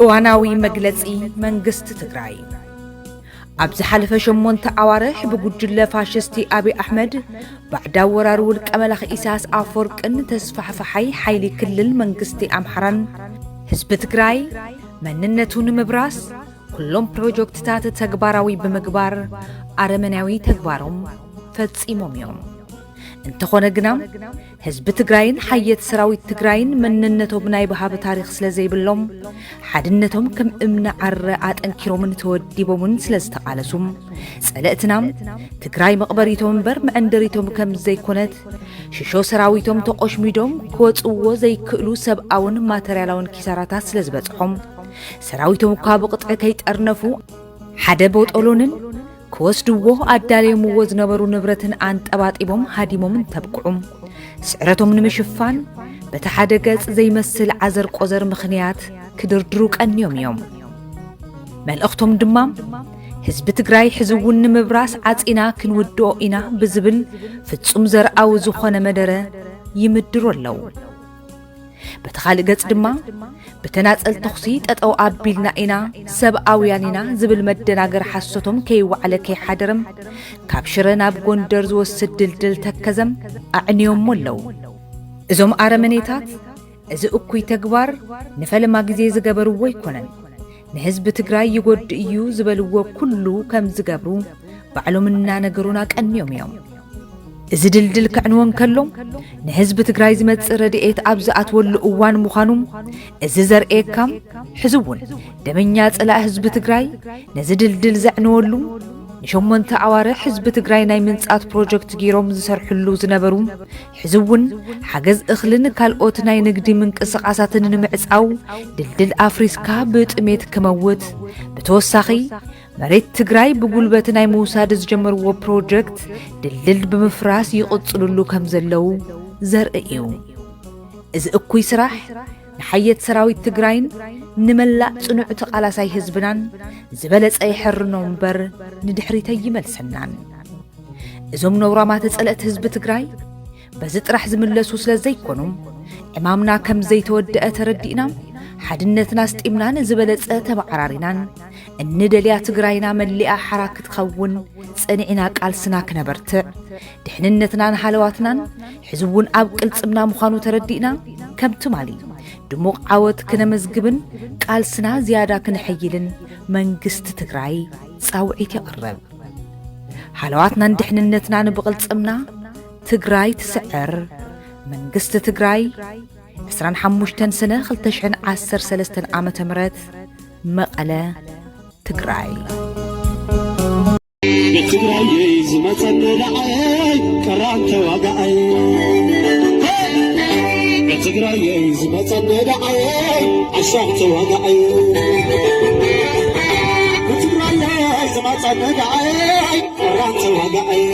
እዋናዊ መግለጺ መንግስቲ ትግራይ። ኣብ ዝሓለፈ ሸሞንተ ኣዋርሕ ብጉጅለ ፋሽስቲ ኣብይ ኣሕመድ ባዕዳዊ ወራሪ ውልቀ መላኺ ኢሳያስ ኣፈወርቅን ተስፋሕፋሓይ ሓይሊ ክልል መንግስቲ ኣምሓራን ህዝቢ ትግራይ መንነቱ ንምብራስ ኩሎም ፕሮጀክትታት ተግባራዊ ብምግባር ኣረመናዊ ተግባሮም ፈጺሞም እዮም። እንተኾነ ግና ህዝቢ ትግራይን ሓየት ሰራዊት ትግራይን መንነቶም ናይ ብሃቢ ታሪኽ ስለ ዘይብሎም ሓድነቶም ከም እምኒ ዓረ ኣጠንኪሮምን ተወዲቦምን ስለ ዝተቓለሱ ጸለእትና ትግራይ መቕበሪቶም እምበር መዐንደሪቶም ከም ዘይኮነት ሽሾ ሰራዊቶም ተቖሽሚዶም ክወጽዎ ዘይክእሉ ሰብኣውን ማተርያላውን ኪሳራታት ስለ ዝበጽሖም ሰራዊቶም እኳ ብቕጥዒ ከይጠርነፉ ሓደ ቦጦሎንን ክወስድዎ ኣዳልዮምዎ ዝነበሩ ንብረትን ኣንጠባጢቦም ሃዲሞም እንተብቅዑ ስዕረቶም ንምሽፋን በቲ ሓደ ገጽ ዘይመስል ዓዘር ቆዘር ምኽንያት ክድርድሩ ቀንዮም እዮም። መልእኽቶም ድማ ህዝቢ ትግራይ ሕዚ እውን ንምብራስ ዓጺና ክንውድኦ ኢና ብዝብል ፍጹም ዘርኣዊ ዝኾነ መደረ ይምድሩ ኣለዉ። በቲ ካልእ ገጽ ድማ ብተናጸል ተኹሲ ጠጠው ኣቢልና ኢና ሰብኣውያን ኢና ዝብል መደናገር ሓሶቶም ከይወዓለ ከይሓደረም ካብ ሽረ ናብ ጎንደር ዝወስድ ድልድል ተከዘም ኣዕንዮሞ ኣለዉ። እዞም ኣረመኔታት እዚ እኩይ ተግባር ንፈለማ ግዜ ዝገበርዎ ኣይኮነን። ንህዝቢ ትግራይ ይጎድእ እዩ ዝበልዎ ኩሉ ከም ዝገብሩ ባዕሎም እናነገሩና ቀንዮም እዮም። እዚ ድልድል ከዕንዎ እንከሎ ንህዝቢ ትግራይ ዝመጽእ ረድኤት ኣብ ዝኣትወሉ እዋን ምዃኑ እዚ ዘርእየካ ሕዚ እውን ደመኛ ጸላእ ህዝቢ ትግራይ ነዚ ድልድል ዘዕንወሉ ንሸሞንተ ኣዋርሕ ህዝቢ ትግራይ ናይ ምንጻት ፕሮጀክት ገይሮም ዝሰርሕሉ ዝነበሩ ሕዚ እውን ሓገዝ እኽልን ካልኦት ናይ ንግዲ ምንቅስቓሳትን ንምዕጻው ድልድል ኣፍሪስካ ብጥሜት ክመውት ብተወሳኺ መሬት ትግራይ ብጉልበት ናይ ምውሳድ ዝጀመርዎ ፕሮጀክት ድልድል ብምፍራስ ይቕጽልሉ ከም ዘለዉ ዘርኢ እዩ። እዚ እኩይ ስራሕ ንሓየት ሰራዊት ትግራይን ንመላእ ጽኑዕ ተቓላሳይ ህዝብናን ዝበለጸ ይሕርኖ እምበር ንድሕሪት ኣይመልሰናን። እዞም ነውራማት ጸለእቲ ህዝቢ ትግራይ በዚ ጥራሕ ዝምለሱ ስለ ዘይኮኑ ዕማምና ከም ዘይተወደአ ተረዲእና ሓድነትና ኣስጢምናን ዝበለጸ ተመዓራሪናን እንደልያ ትግራይና መሊኣ ሓራ ክትኸውን ጸኒዕና ቃልስና ክነበርትዕ ድሕንነትናን ሃለዋትናን ሕዚ እውን ኣብ ቅልጽምና ምዃኑ ተረዲእና ከም ትማሊ ድሙቕ ዓወት ክነመዝግብን ቃልስና ዝያዳ ክነሐይልን መንግስቲ ትግራይ ጻውዒት የቕርብ። ሃለዋትናን ድሕንነትናን ብቕልጽምና ትግራይ ትስዕር። መንግስቲ ትግራይ ዕስራን ሓሙሽተን ሰነ ክልተ ሽሕን ዓሰርተ ሰለስተን ዓመተ ምህረት መቐለ ትግራይ። ብትግራየይ ዝመፀኒ ደዓየይ ቀራን ተዋጋኣይ ብትግራየይ ዝመፀኒ ደዓየይ ዓሻቕ ተዋጋኣይ ብትግራየይ ዝመፀኒ ደዓየይ ቀራን ተዋጋኣይ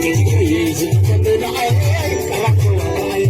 ብትግራየይ ዝመፀኒ ደዓየይ ቀራን ተዋጋኣይ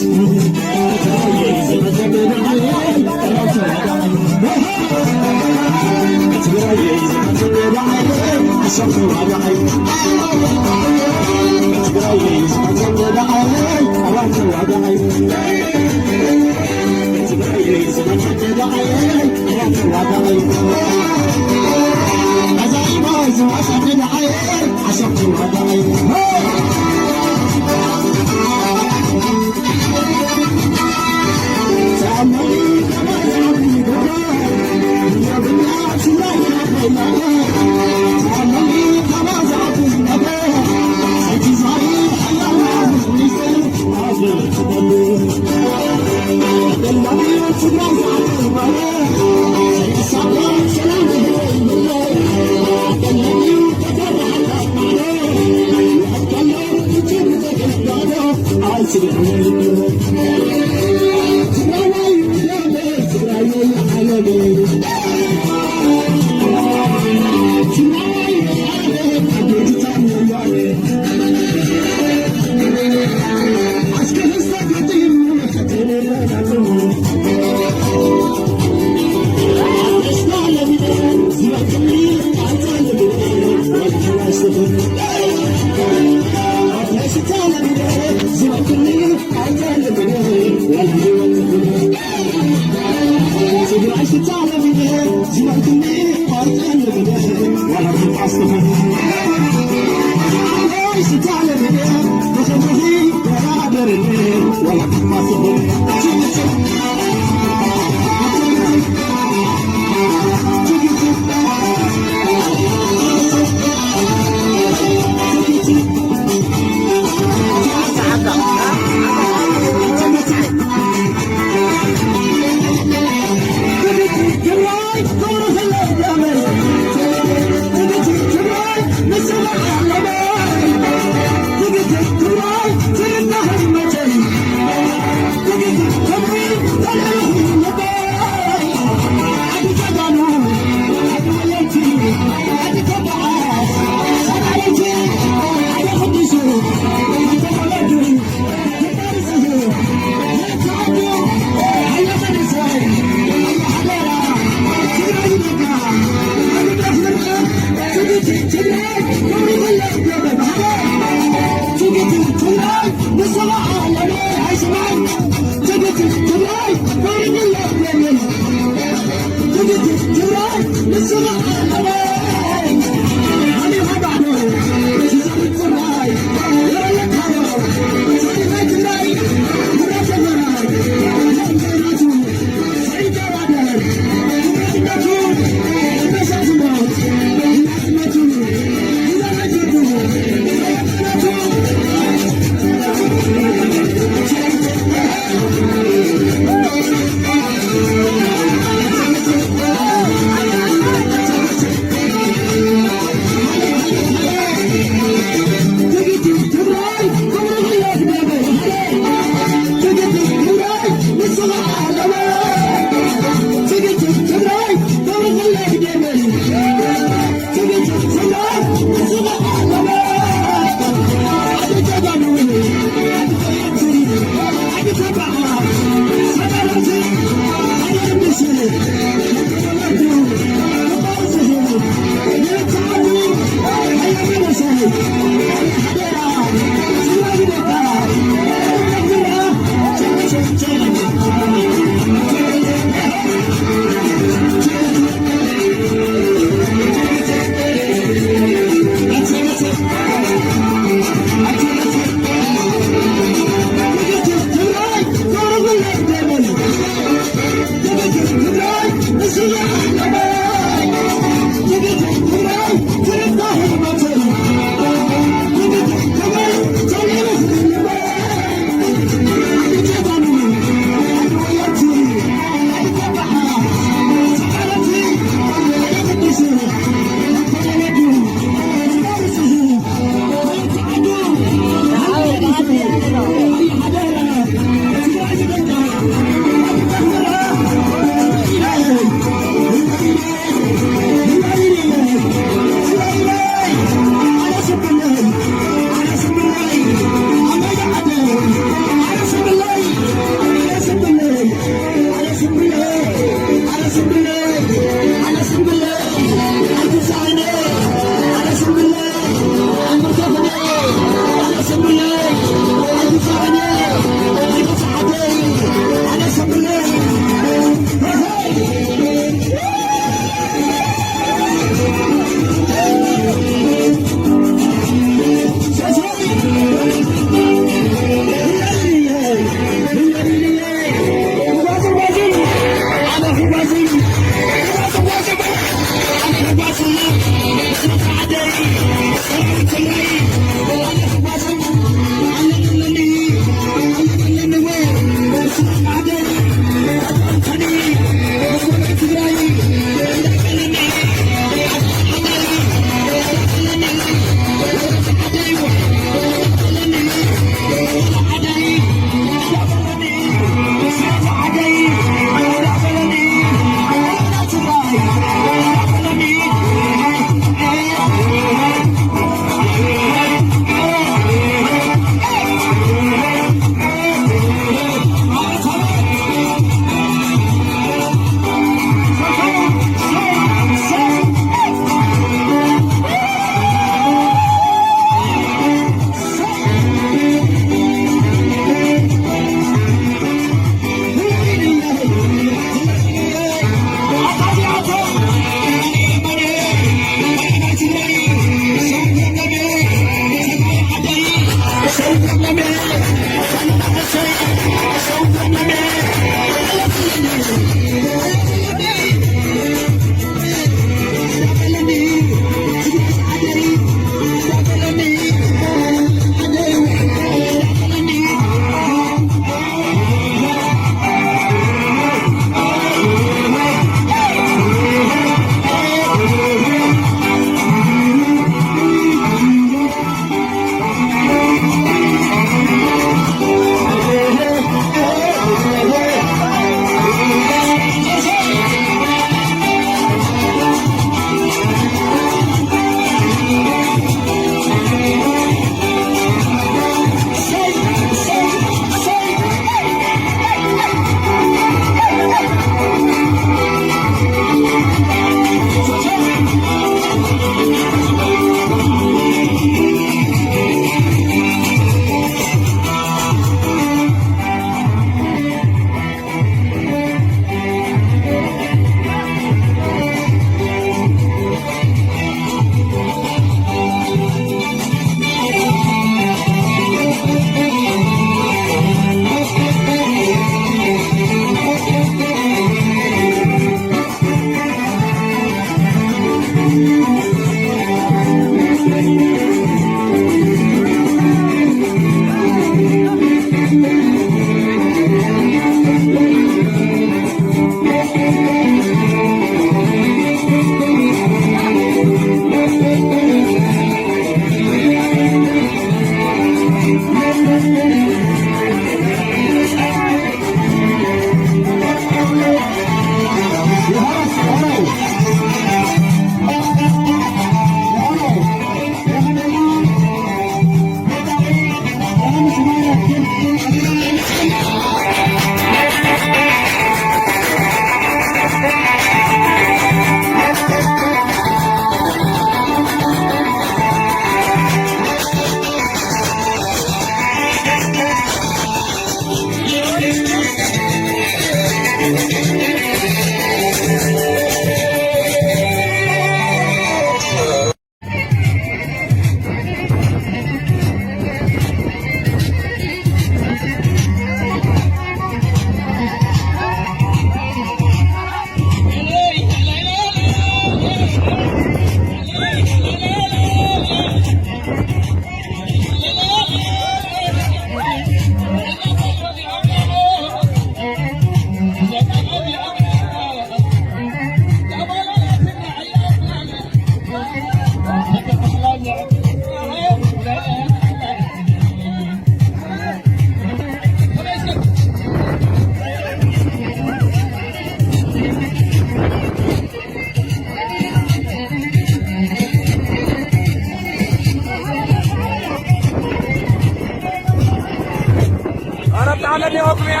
ኧረ ብጣዕሚ እኒኦ ቅድሚያ።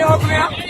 Open it up.